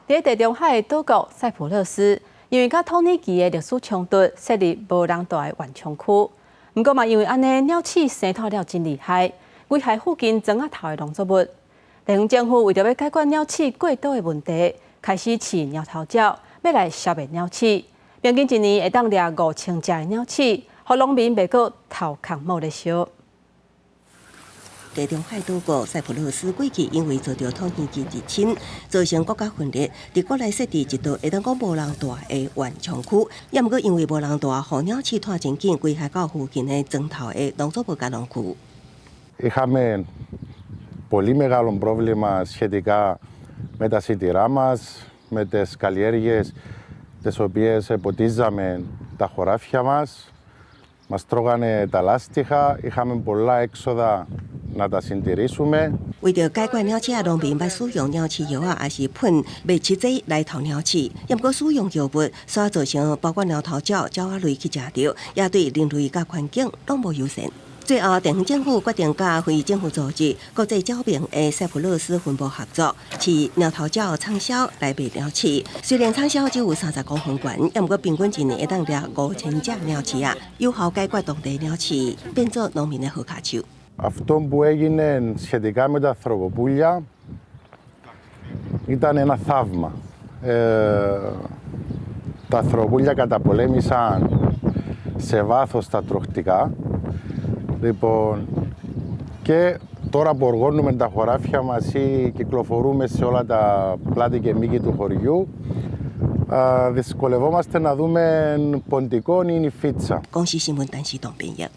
佇地中海的島國塞浦路斯，因為佮土耳其的歷史衝突，設立無人蹛的緩衝區。毋過嘛，因為按呢，鳥鼠生湠了真厲害，危害附近莊仔頭的農作物。地方政府為著欲解決鳥鼠過多的問題，開始飼貓頭鳥，欲來消滅鳥鼠。平均一年會當掠5000隻的鳥鼠，予農民袂閣頭殼冒咧燒。地中海島國塞浦路斯過去因為遭著土耳其入侵，造成國家分裂，佇國內設置一道會當講無人蹛的緩衝區，也毋過因為無人蹛，予鳥鼠湠真緊，危害到附近的莊頭的農作物佮農區。 Είχαμε πολύ μεγάλο πρόβλημα σχετικά με τα σιτηρά μας, με τις καλλιέργειες τις οποίες ποτίζαμε τα χωράφια μας. Μας τρώγανε τα λάστιχα, είχαμε πολλά έξοδα να τα συντηρήσουμε. 為著解決鳥鼠仔，農民欲使用鳥鼠藥仔，抑是噴滅鼠劑來屠鳥鼠。也毋過使用藥物，煞造成包括貓頭鳥、鳥仔類去食著，也對人類佮環境攏無友善。最後，地方政府決定佮非政府組織國際鳥盟的塞浦路斯分部合作，飼貓頭鳥產銷來滅鳥鼠。雖然產銷只有30公分懸，也毋過平均一年會當掠5000隻鳥鼠仔，有效解決當地鳥鼠，變做農民的好跤手。 Αυτό που έγινε σχετικά με τα ανθρωποπούλια ήταν ένα θαύμα. Τα ανθρωποπούλια καταπολέμησαν σε βάθος τα τρωκτικά. Λοιπόν, και τώρα που οργώνουμε τα χωράφια μας ή κυκλοφορούμε σε όλα τα πλάτη και μήκη του χωριού, δυσκολευόμαστε να δούμε ποντικό ή νυφίτσα. 公視新聞陳時東編譯。